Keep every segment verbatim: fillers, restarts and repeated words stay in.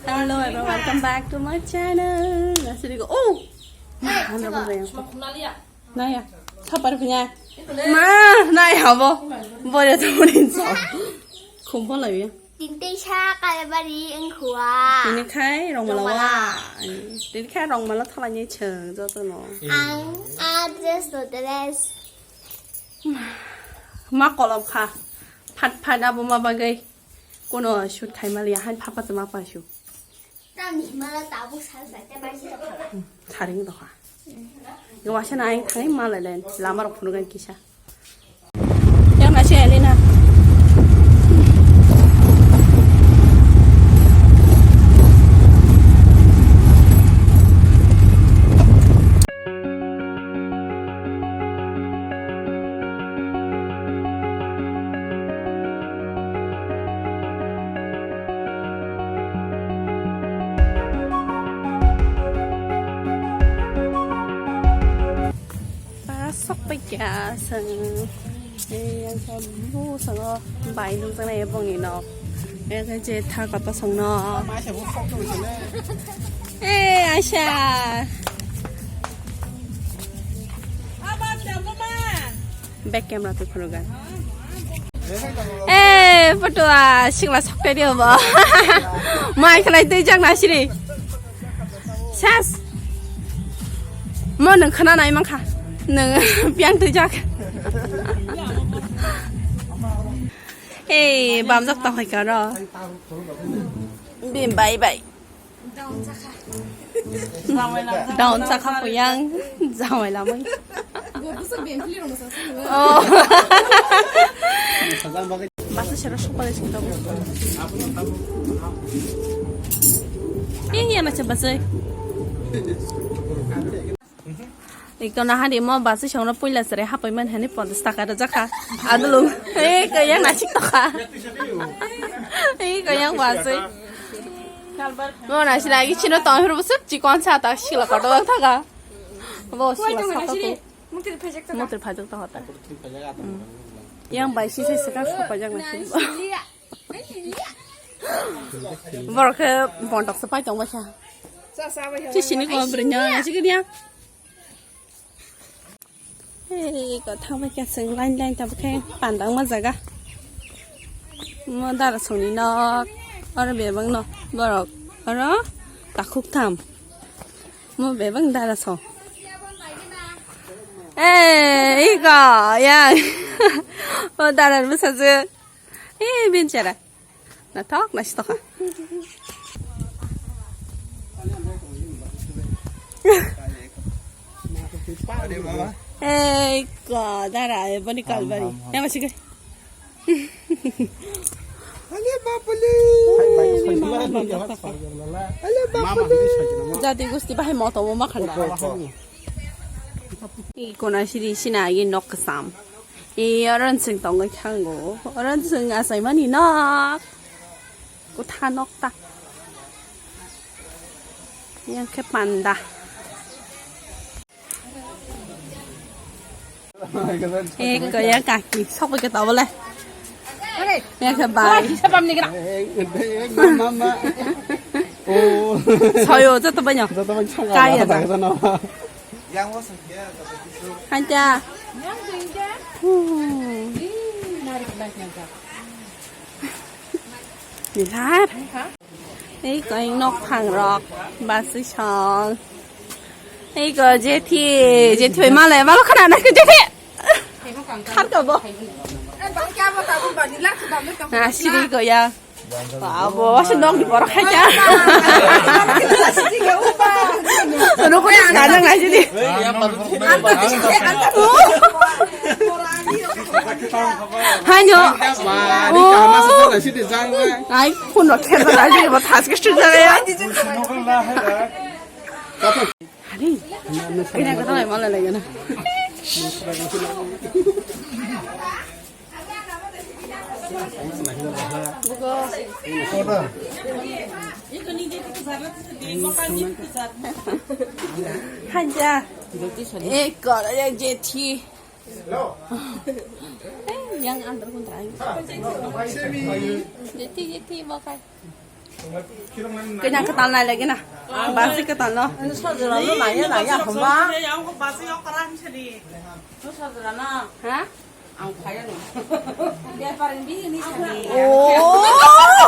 Hello everyone, welcome back to my channel. Nasiri ko, oh, naya, sapar punya. Ma, naya habo. Boleh tu ni so. Kumpul lagi ya. Tinte sa kalbari engkua. Ini kai rong malawa. Ini kai rong malawa thalanya cheng joto no. Ang address to dress. Ma kolom kha. Phat phat abo ma bagai. Kono shoot khai maliya han phat phat ma pa shu. Tamni himala tabuk sal sal te bai sal khala. Tharing doha. Yo wasa na aing thangwi malai len. Lama rok phunu gan kisa. Yang nasi Elena. Ba sok pai kya sang. Eh, yang sa bu sango bai nung sana ya bong ino. Eh, kan je tha kata sang no. Eh, Asha. Back camera tu khunu gan. Eh, photo a sikla sok pai dio bo. Mai khlai tei jak na siri. Sas. Mo nung khana nai mangkha. Nung piang tei jak. Hey, bam jak tong hai karo. Bim bye bye. Daun chakha puyang, jawai lamai. Oh. Basa sero sokpale sing tabo. Ini yang macam basa. Iko na hari mo basi songno puila sere hapai man hani ponchas taka rwjak kha. Adulung. Ei, kaya nasik tokha. Ei, kaya basi. Mo na sila gi chino tong huru busuk chikon sa ta sila koto thaka. Bo sila sa to. Motor phajak tokha ta. Yang bai si se saka sopajak na si. Borok khe bontok se pai tong bai kha. Sisini ko bwrwi no ya chikini ya. Hey, ko thang bai kha chwng line line tabuk khe pandang ma jaga. Mo dara songni nok, oro bebak no borok, oro takhuk tham. Mo bebak dara song. Eh, iko, ya. Mo dara bwsajwk. Eh, binchara. Nathok, nasi tokha. Ei, ko, dara, eh, boni kalbari. Yang masih ke? Ale bapale. Ale bapale. Jadi gusti bahai moto mo makan. Iko na siri sina agi nok kesam. Ee, oro chwng tongwi thango. Oro chwng achaimani nok. Kutha nok ta. Yang khe panda. Ee, kaya kaki. Sok bai khe tabole. Yang khe bai. Mama. Oh. Soyo, joto banyo. Joto banyo. Kaya ta. Hanja. Hmm. Nilhar. Ei ko nok phang rok. Basi song. Ei ko jethi. Jethi bai malai. Malo khana na ko jethi. Khar ko bo. Na siri ko ya. Abo, wasa dong di borok khai cha. Ano ko na nang nai sini. Hanyo. Ai, phone rok kher da, ai, ba thas ke sujak ya. Hari. Ini kata mai malah lagi na. Hanja. Eh, kor ya jethi. Eh, yang antar pun try. Jethi, jethi, bakai. Kanya katal nai lagi na. Basi katal no. Sajra no nai ya nai ya homa. Sajra no. Ha? Oh.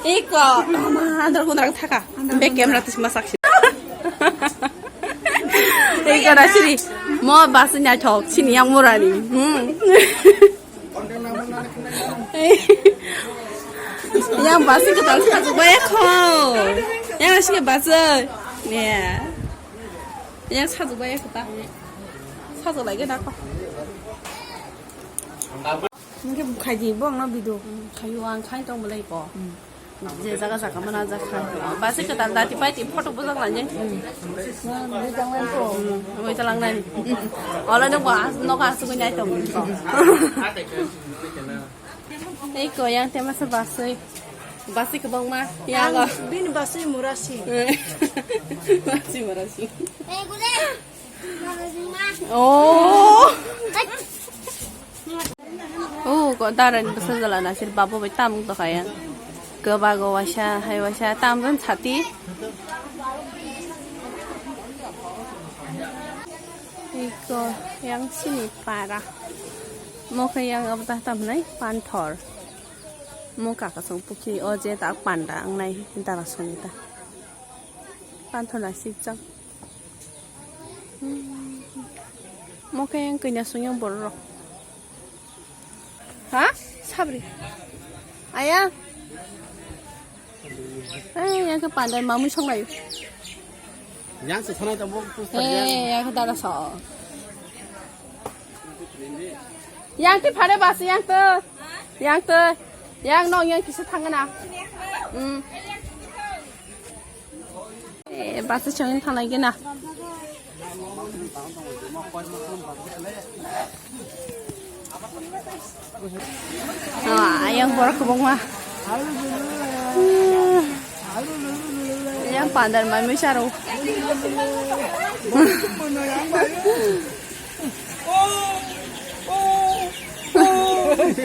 Iko. Mama, andar ko andar thaka. Be camera tis masak si. Iko da siri. Mo basi nya thok sini yang murani. Hmm. Yang basi katal sa juga ya ko. Yang nasi ke basi. Ya. Yang sajwk bai khe ta. Sajwk lai khe da ko. Nang khe khai di bo ang no video. Khai o ang khai tong bolai ko. Je jaga jaga mana ja khai. Basi katal da ti pai ti photo bujak lai. Oi ta lang nai. Ola no ba no ka su nai tong ko. Ei ko yang tema sa basui. Basui kwbangma. Yang bini basui murasi. Basui murasi. Oh. Oh, ko daran basa jala na sir babu bai tam to kaya. Kwbago waisa hai waisa tam jan sati. Iko yang sini para. Mo khe yang abda tam nai panthor. Mo kaka song pukhi o je ta panda ang nai dara song ta. Panthor na sik chang. Mo khe yang kanya song yang borok. Ha? Sabri. Aya. Eh, yang ke pandai mamu song lai. Yang se thanai tabuk pusar yang. Eh, yang ke dara so. Yang ti phare bas yang te. Yang te. Yang nong yang kisa thangana. Hmm. Eh, bus chang thalai gena. Ah, yang borok kwbangma. Yang pandar mai mui saro.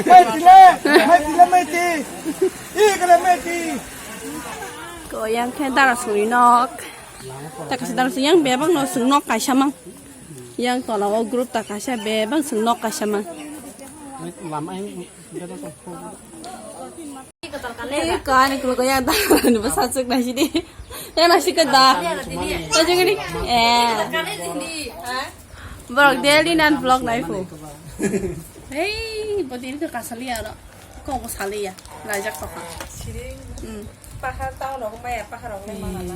Maiti le, maiti le, maiti. Ih, kena maiti. Ko yang khe dara suri nok. Ta kaisa dara suri yang bebak no sung nok kaisa mang. Yang tola o group ta kaisa bebak sung nok kaisa mang. Lama yang bebak. Ni ko ani kulo ko yang dara ni basa suk na sidi. Ya na sik da. Ko jeng ni. Eh. Borok daily nan vlog nai phu. Hei, bo din khe kasali aro. Kok bo sali ya. Laijak tokha. Siring. Hmm. Pahar town rok maya, pahar rok le mana na.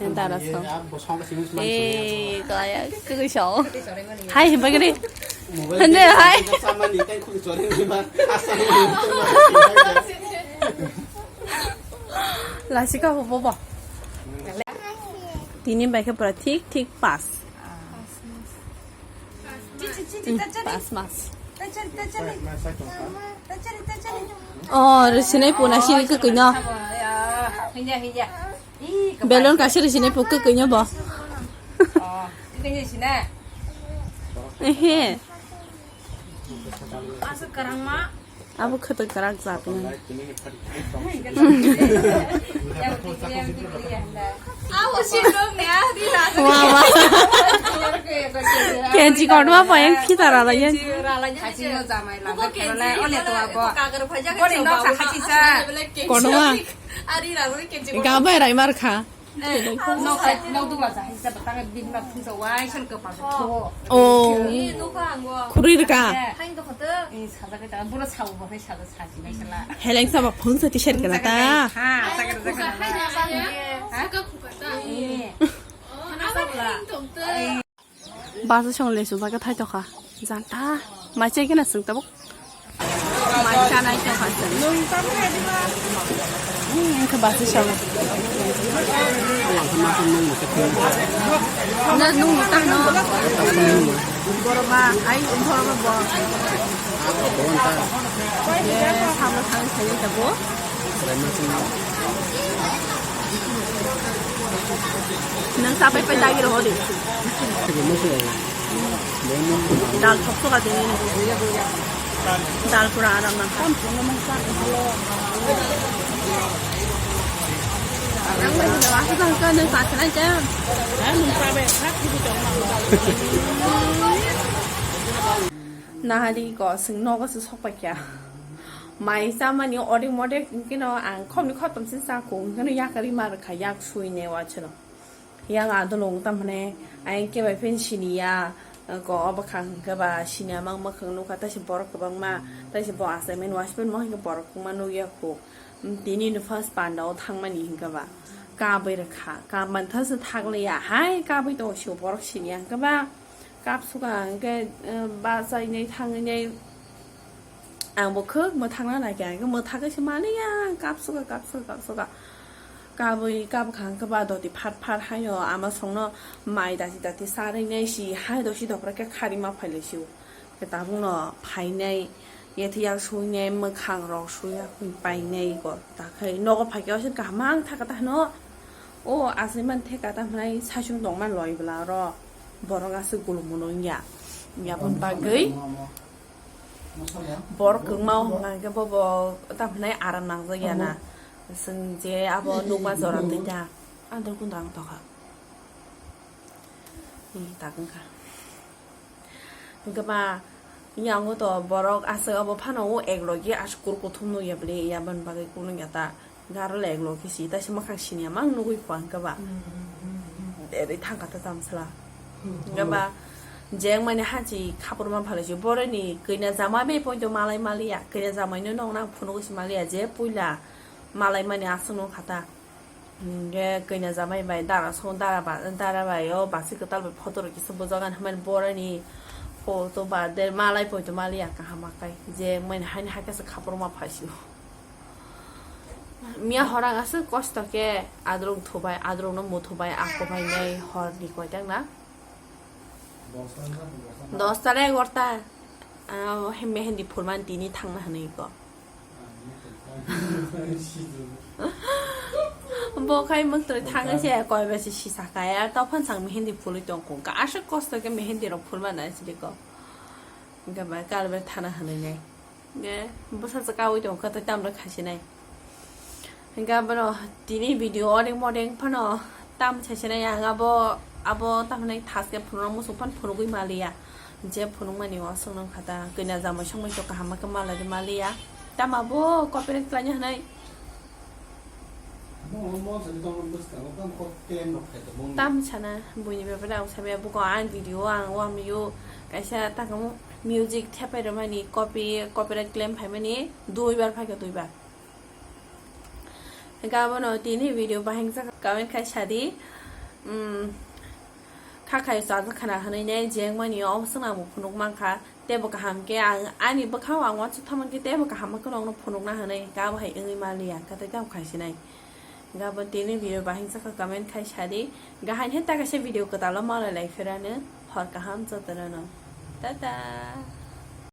Yang dara so. Eh, kaya kagui so. Hai, bagri. Hande, hai. Lasika bo bo. Tini bai khe pura thik thik pass. Hmm, pass mas. Oh, rwsinai puna sini kwkwi no. Belon kaisa rwsinai pu kwkwi no bo. Ehe. Aswk kwrwngma. Abo khwtwng kwrak jat wng. Kenchi kotorma payang khita ralaiya. Kotorma. Gabai raimar kha. Nok, nok dugla sa, hai sa, batang bini ma phung sa, wai, san kwpal sa, tho. Oh. Khurui rwkha. Hai, dok, dok. Eh, sajak, sajak, buro sa, bo, hai, sajak, sajak, nai, sala. Heleng sa, ba, phung sa, t-shirt kana ta. Ha, sajak, sajak, ha? Eh. Bus song le sujak thai tokha. Janta. Mai chai kena sung tabuk. Mai chanai tokha sung. Hmm, ke bus song. Na nung ta no. Boroma, ai boroma bo. Ye, sama sama saya tabo. Nang sapai pai dagi roho de. Dal thok thok ade. Dal pura aram na. Kam pura mang sa. Aku tangka nang pasanai jam. Nahari ko sing nogo se sokpai kya. Mai chamani odek modek kino ang khomni khotom sin sa ko kino yakari mar kha yak sui ne wa chino. Yang adolong tamhane ayang kebai phen siniya, ko obo kha hwnkhe ba siniya mang mwkhang nukha, taisi borok kwbangma, taisi bo assignment waspen mo hwnkhe borok kwbangma nukya kho. Tini no first panda o thangmani hwnkhe ba kabwi rwkha, kap mantha se thakliya hai kabwi tongo sio borok siniya hwnkhe ba kap suka hwnkhe, eh, bachainai thangwi nai. Ang bo khuk mwthangna naikha, ang khe mwthagwi se maliya, kapsuka, kapsuka, kapsuka. Kabwi, kabwkha ang khe ba doti phat phat haino ama songno mai dati dati sarwi nai si hai dosi dopra khe khari ma phailai sio. Khe tabukno phainai, yathu yak suinai, mwkhang rok suya painai go. Takhai nogo phaikhe osen kaham ang thaka ta hino. O aswk man theka ta hwnai saichung tongma loi bwla oro borok aswk gulumno wngya. Yaboni bagwi. Borok kwbangma hwnka hwnkhe bobo tamo hwnai aram nangjak ya na. Chwng je abo nukma jora twi ta. Andro kunda ang tokha. Ni tak wngkha. Hwnkhe ba yango to borok aswk abo phano o ek logi aswk kur kuthum nukya bwle, yaboni bagwi kunukya ta. Garo le eklo khe si, taisa mwkhang siniya mang nugwi pho ang khe ba. Derei thang kha ta tamsla. Hwnkhe ba, jeng mani hanchi khapur ma phalai si, boroni kanya jama be poito malai maliya, kanya jamai no nong nang phunugwi si maliya, je puila malai mani aswk no kha ta. Hwnkhe kanya jamai bai dara song, dara ba, dara bai o basi kwtal bai photo rok kisa bujak ani hwnmani boroni photo ba de malai poito maliya kaham akai, jeng mani haini hakhe se khapur ma phai si o. Miya horang aswk kosto khe adrong thubai, adrong no muthubai, ako bai nei hor ni koitak na? Dosta na egarota. Ah, he mehendi phurman tini thangna hwnwi ko. Bo khai mwktwi thangwi se koi basi sisa kaya, tophan sang mehendi phurwi tong kung ka. Aswk kosto khe mehendi rok phurman na sidi ko. Hwnkhe bai kal bai thana hwnwi nai. Ge, bwsa se kaui tong kha, tei tamrok khaisinai. Hwnkhe abono tini video onek modeng phano tam saisinai ang abo, abo tamhinai thaske phunukna muchung phano phunugwi maliya. Je phunukmani o aswk nang kha ta, kanya jamai songmani to kaham khe malai maliya. Tamo bo copyright khlaina hwnwi. Tam sana buini bebele ang sabi buko ang video ang wamiyo kaisa takamu music thepai rwmani copy, copyright claim phaimani duibar phaikha duibar. Hwnkhe abono tini video bahai wngkha comment khai sadi. Khakhai chajak khana hwnwi ne jeng mani o swngna bo phunuk mankha. Teibo kaham khe ang ani bwkhao ang uansuk thaman khe teibo kaham khe nokno phunukna hwnwi hwnkhe abo hai wngwi maliya hwnkhe tei tamo khaisinai. Hwnkhe abo tini video bahai wngkha comment khai sadi. Gahai khe ta kaisa video kwtalo malai lai phirano hor kaham jotono no. Tata.